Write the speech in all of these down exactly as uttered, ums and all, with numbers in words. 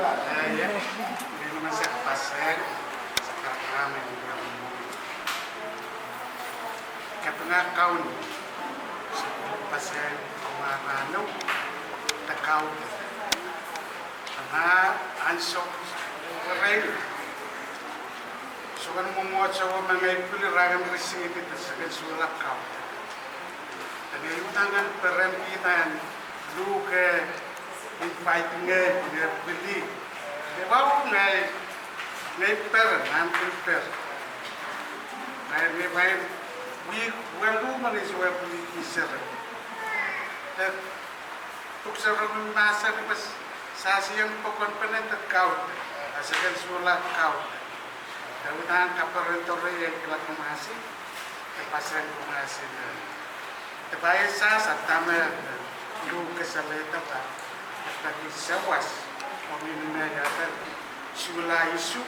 Ie, ni lamasak pasang, sakaram en kapinga Kauno, pasang kumwail rahno, de kaudok. Eri ansou, irail, soangen mwomwohdiso me ngehi pil irail en risingidi de sehse en suwed kaudok. Ngehi uhdahn peren kihda luhk e invite ngehi, ngehi pil, e pahn ngehi, ngehi peren, nan pil peren. Ngehi, ngehi pahn wia, wia luhk me ngehi sewese pil sere. E, pwuhk sarawi mahsanih me sahsiehn pokon pene de kaudok, a sehse en suwed kaudok. E uhdahn kaperen doare e kila kumwail, e pasang kumwail me. De pwe e sehse dahme luhk e salehda pwe, e peki sawas, oh mihmi me iang suwed isuh,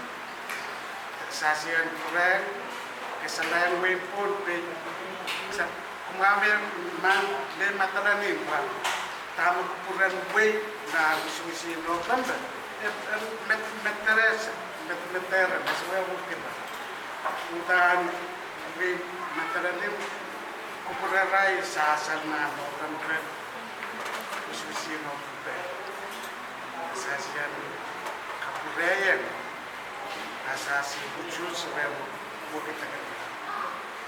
sahsiehn pwurehng, kesempwal wehi Pohnpei, kumwail me, me madala ni pwe dahme kupwuren wehi nan isuh isuh November, e, e, met, met, met, met, met, met, uhdahn ri madala ni kupwurerail sahsal nan November, isuh isuh November. Sahsiehn kapwurehiong, a sahsiehn utuht sewese wekidekla.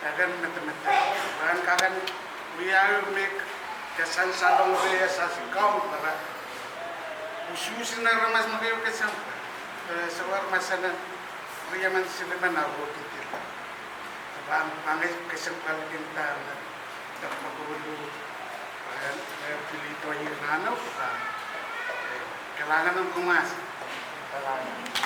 Akan medemedewe, pahn kakan wiawi me ke sansalong de e sahsi kaun para. Usuhs en aramas me keieu kesempwal. E, sewese aramas en riemen silimen a wekidekla. Pahn, pahn kesempwal kin dahme, de pahn kohla, e, e, pil ih doh ih rahno, pahn, e, kalahngan en kumwail. Kalahngan.